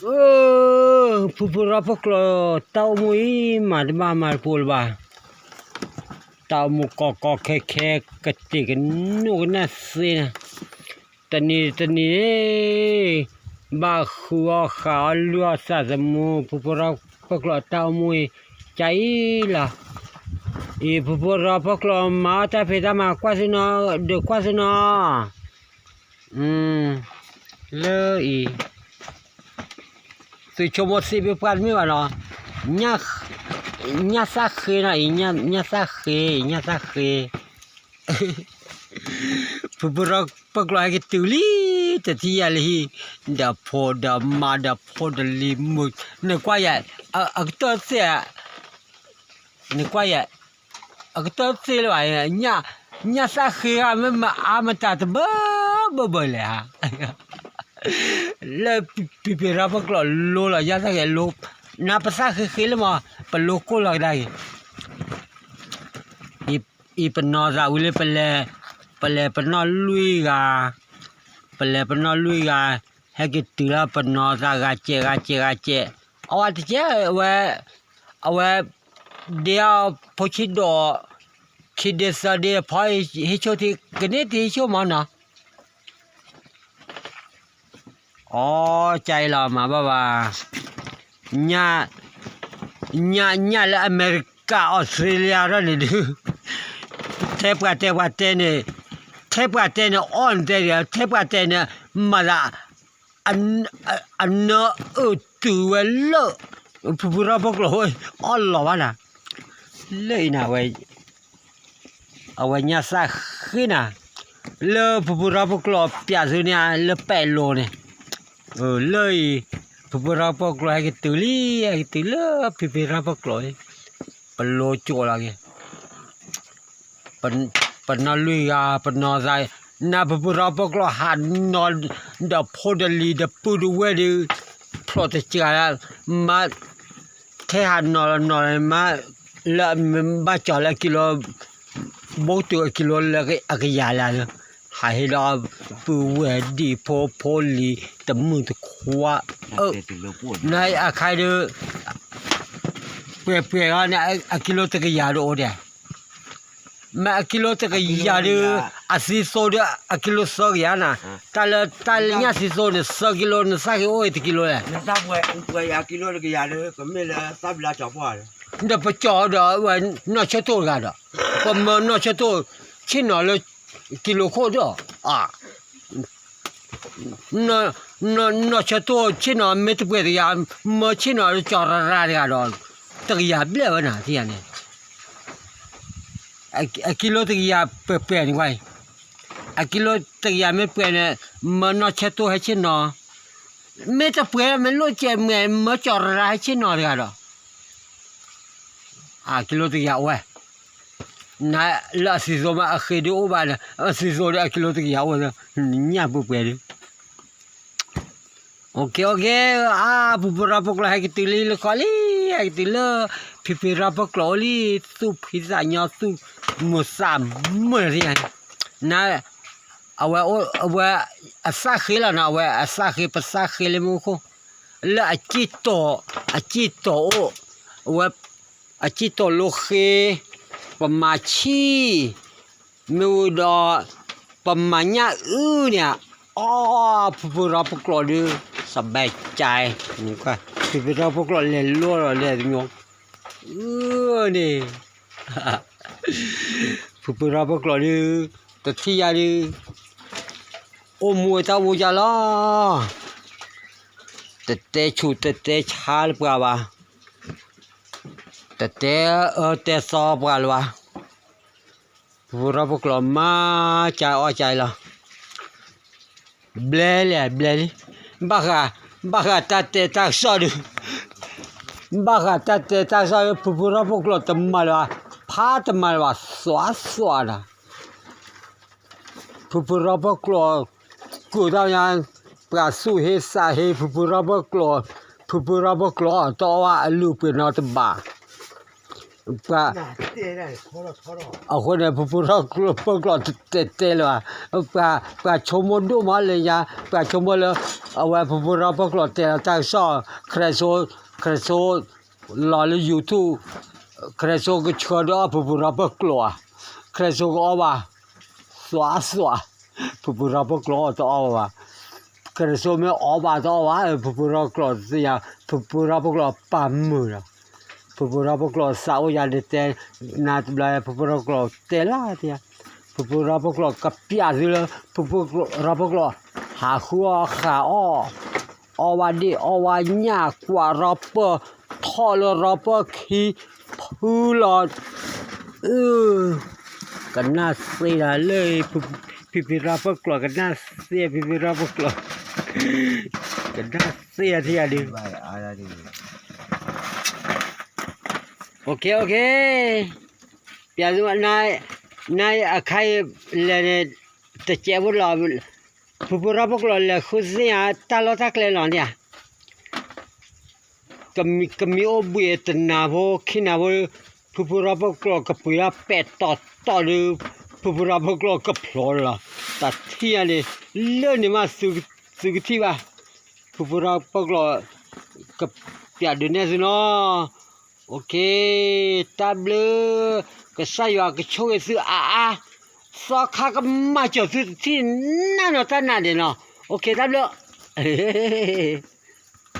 ເອີ ຜູ້ ຜູ້ລາວພວກເຮົາ ເຕົ້າມຸ້ຍ ມາແຕ່ບ້ານມາປູລະບາ ເຕົ້າມຸ້ຍ ກອກໆ ແຄກໆ ກະຕິກະນຸກະໜາເຊນະ ຕານີ ຕານີ ບາຄູອອຂາວ ລວດສາສະໝູ ຜູ້ ຜູ້ລາວພວກເຮົາ ເຕົ້າມຸ້ຍ ໃຈລະ ອີ ຜູ້ ຜູ້ລາວພວກເຮົາ ມາຕາເພຕາມາ ກວາດຊິນອ ເດີກວາດຊິນອ ອືມ ເລີອີ ສຸຊົມໂອຊີ ເປັນປານມີວ່າເນາະ ຍາ ຍາສາເຄນະ ອີ ຍາ ຍາສາເຄ ຍາສາເຄ ເພິ່ນ ເພິ່ນ ເພິ່ນກະຕື້ລີ ແຕ່ທີ່ຍາລີ ດາໂພດາມາ ດາໂພດາລີ ມຶກ ນະກວ່າຍາ ອາ ອາກະເຕີເຊ ນະກວ່າຍາ ອາກະເຕີເຊລະຫວາ ຍາ ຍາສາເຄ ອາ ມາ ມາ ອາມາຕາຕະເບີ ເບີ ເບີແລະ ລະ ເປັນ ເປັນລາວພວກເຮົາ ໂລລະ ຍາສາເຄ ໂລ ນາ ພາສາເຄ ເຄລະມາ ປະໂລໂກລະກະໄດ້ ອີ ອີປະນໍສາອຸເລ ປະແລ ປະແລ ປະນໍລຸຍກາ ປະແລ ປະນໍລຸຍກາ ແຮກກິດຕື່ລະ ປະນໍສາກາເຈ ກາເຈ ກາເຈ ອາວາຕະເຈ ເວ ອາເວ ເດຍໂພຊິດໂດ ຄິເດຊາເດ ພອຍ ເຮໂຊ ທິ ກະເນ ທິ ເຮໂຊ ມານະ ອໍ ໃຈລາວມາແບບວ່າ ຍາ ຍາ ຍາແລະອາເມລິກາ ອອສເຕຣເລຍ ລະນີ້ດື ແທບກະແທບກະແຕນີ້ ແທບກະແຕນີ້ ອ່ອນແຕດຽວ ແທບກະແຕນີ້ ມາລະ ອັນ ອັນ ອັນເນອ ເອີ ຕື້ແວເລີ ຜູ້ ຜູ້ລາວພວກເຮົາ ໂອ້ຍ ອ່ອນລອວະນະ ເລີຍນະ ໄວ ອາໄວຍາສາເຄນະ ເລີ ຜູ້ ຜູ້ລາວພວກເຮົາ ປຽບຊື່ນີ້ ເລີແປດໂລນີ້ ເອີ ເລີ ຜູ້ ຜູ້ລາວພວກເຮົາ ໃຫ້ກະຕື້ລີ ໃຫ້ກະຕື້ເລີ ຜູ້ ຜູ້ລາວພວກເຮົາ ປະໂລໂຈລະ ປະ ປະນອລຸຍກາ ປະນອໄຊ ນາ ຜູ້ ຜູ້ລາວພວກເຮົາ ຫານອນ ດາໂພດາລີ ດາປືດູເວດີ ໂພຕະຈາ ມາ ແຄ່ຫານອນ ນອນມາ ລະບາຈອລະກິໂລ ໂບຕຸອະກິໂລ ລະກະອາກະຍາລະ ຫາເຮັດລະປືແວດີ ໂພ ໂພລີ ຕະມືຕະຄວາ ເອີ ໃນອາຄາຍເດີ ເປຍເປຍອະ ອາກິໂລຕະກະຍາໂດໂອເດ ມາອາກິໂລຕະກະຍາເດີ ອາຊີໂຊເດີ ອາກິໂລເຊີກະຍານະ ຕາລະ ຕາລະຍາຊີໂຊເດີ ເຊີກິໂລນະ ຊາກິໂອເອຕະກິໂລແລະ ເດີປະຈອດເດີ ນອເຊໂຕກະເດີ ປະເມີນນອເຊໂຕ ຊິນອເລີ ກິໂລໂຄດອາ ນ ນ ນອເຊໂຕ ຊິນອເມຕະເປຕະຍາ ເມີຊິນອຈອຣາຣາຕະກະດອນ ຕະກະຍາເບລວະນາ ທີ່ອັນນີ້ ອາ ອາກິໂລຕະກະຍາເປແປນໄວ ອາກິໂລຕະກະຍາເມຕະເປນ ເມີນອເຊໂຕໃຫ້ຊິນອ ເມຕະເປ ເມໂລເຈ ເມ ເມີຈອຣາຣາໃຫ້ຊິນອຕະກະດອນ ອາກິໂລຕະກະຍາໂອຍ ນາ ລະຊິໂຊມາອາເຄໂດໂອບານ ອາຊິໂຊເດ ອາກິໂລຕະກະຍາໂອຍ ຍາເປີເປີເດ ໂອເຄ ໂອເຄ ອາ ຜູ້ ຜູ້ລາວພວກເຮົາ ໃຫ້ກະຕື່ລີ ລະຄອລີ ໃຫ້ກະຕື່ເລີ ພີ່ ພີ່ລາວພວກເຮົາລີ ສຸພິສາຍອ ສຸໝູສາມມື້ນີ້ນະ ອາແວ ໂອ ອາແວ ອາສາເຄລະນະ ອາແວ ອາສາເຄ ປາສາເຄເລມຸໂຄ ລະອາຈິໂຕ ອາຈິໂຕໂອ ອາແວ ອາຈິໂຕໂລເຄ ປະມາຊີ ເມວດອ ປະມາຍະອືເນຍ ອໍ ຜູ້ ຜູ້ລາວພວກເຮົາເດີ ສະບາຍໃຈ ນີ້ກະ ຜູ້ ຜູ້ລາວພວກເຮົາແລ່ນລົດແລ່ນຍົງ ເອີ ນີ້ ຜູ້ ຜູ້ລາວພວກເຮົາເດີ ຕະທີ່ຍາເດີ ໂອ ມວຍຕາໂອຍາລາ ຕະແຕຊູ ຕະແຕຊາລະປາວາ ຕະແຕ ເອີ ແຕຊໍປາລະວາ ພວກເຮົາພວກເຮົາມາຈາຍອອກຈາຍລາວ ແບລະແບລະ ບາກາ ບາກາຕາແຕຕາຊໍ ບາກາຕາແຕຕາຊໍ ພວກເຮົາພວກເຮົາຕະມາລະວາ ພາຕະມາລະວາ ສວາສວາລະ ຜູ້ຜູ້ລາວພວກເຮົາ ກູຕາຍານ ປາສູເຮສາເຮ ຜູ້ຜູ້ລາວພວກເຮົາ ຜູ້ຜູ້ລາວພວກເຮົາ ຕອວາອາລູເປນອຕະບາ ပှၤ အဃိန့ၣ် ပူၤပူၤရီၢ်ပၢၢ်ကျိာ်တဲတဲလႄႈဝႃႈ ပှၤ ပှၤဆိကမိၣ်ဒိၣ်မးလႄႈယါ ပှၤဆိကမိၣ်လႄႈ အဝဲ ပူၤပူၤရီၢ်ပၢၢ်ကျိာ်တဲလႄႈ တၢ်ကစီၣ် ခရစ်စိ ခရစ်စိ လီၤလၢ YouTube ခရစ်စိကဆှၢဒီးအီၣ် ပူၤပူၤရီၢ်ပၢၢ်ကျိာ် ခရစ်စိကအီၣ်ဘၣ် သွးသွး ပူၤပူၤရီၢ်ပၢၢ်ကျိာ်တအီၣ်ဘၣ် ခရစ်စိမ့ၢ်အီၣ်ဘၣ်တအီၣ်ဘၣ် ပူၤပူၤရီၢ်ပၢၢ်ကျိာ်သ့ၣ်ညါ ပူၤပူၤရီၢ်ပၢၢ်ကျိာ်ပာ်မုာ်လီၤ ပူၤပူၤရီၢ်ပၢၢ်ကျိာ်သးအိၣ်ယၤန့ၣ်တဲ နၤတဘျီ ပူၤပူၤရီၢ်ပၢၢ်ကျိာ်တဲလၢ်တယၤ ပူၤပူၤရီၢ်ပၢၢ်ကျိာ်ကပျးသုလၢ ပူၤပူၤရီၢ်ပၢၢ်ကျိာ် ဟးဃုအီၣ်ဃးအီၣ် အီၣ်ဝဲဒၣ်အီၣ်ဝဲညၣ် ကွၢ်ရီၢ်ပၢၢ် ထီၣ်လၢရီၢ်ပၢၢ်ခံ ဖုလီၤ အၢ ကနၣ်သ့ဒၣ်လၢ ဖံဖံရီၢ်ပၢၢ်ကျိာ် ကနၣ်သ့ ဖံဖံရီၢ်ပၢၢ်ကျိာ် ကနၣ်သ့ထံၣ်ယၤဒုး OK OK ပျးသု န န အခါအံၤလဲၤန့ၣ် တကဲးဖိလီၤ ဖုဖုရီၢ်ပၢၢ်ကျိာ်လဲၤဃုသ့ၣ်ညါ တၢ်လီၢ်တၢ်ကျဲလီၤန့ၣ်ဧါ ကမံၤ ကမံၤအိၣ်ဘှံးတနၤဖိ ခံနၤဖိ ဖုဖုရီၢ်ပၢၢ်ကျိာ်ကပှ့ၤဒၣ်ပဲာ်တီတီဒုး ဖုဖုရီၢ်ပၢၢ်ကျိာ်ကဖျိလီၤ တၢ်ထံၣ်ညါန့ၣ် လၢန့ၣ်မး သု သုကထံၣ်ဘၣ် ဖုဖုရီၢ်ပၢၢ်ကျိာ် ကပျးဒုးနဲၣ်သုနီၤ OK တၢ်ဘျုး ကစၢ်ယွၤကဆိၣ်ဂ့ၤသုအါအါ သီခါကမၤစၢၤသုတထံၣ်နၢ်နီၤတၢ်နးဒဲးနီၤ OK တၢ်ဘျုး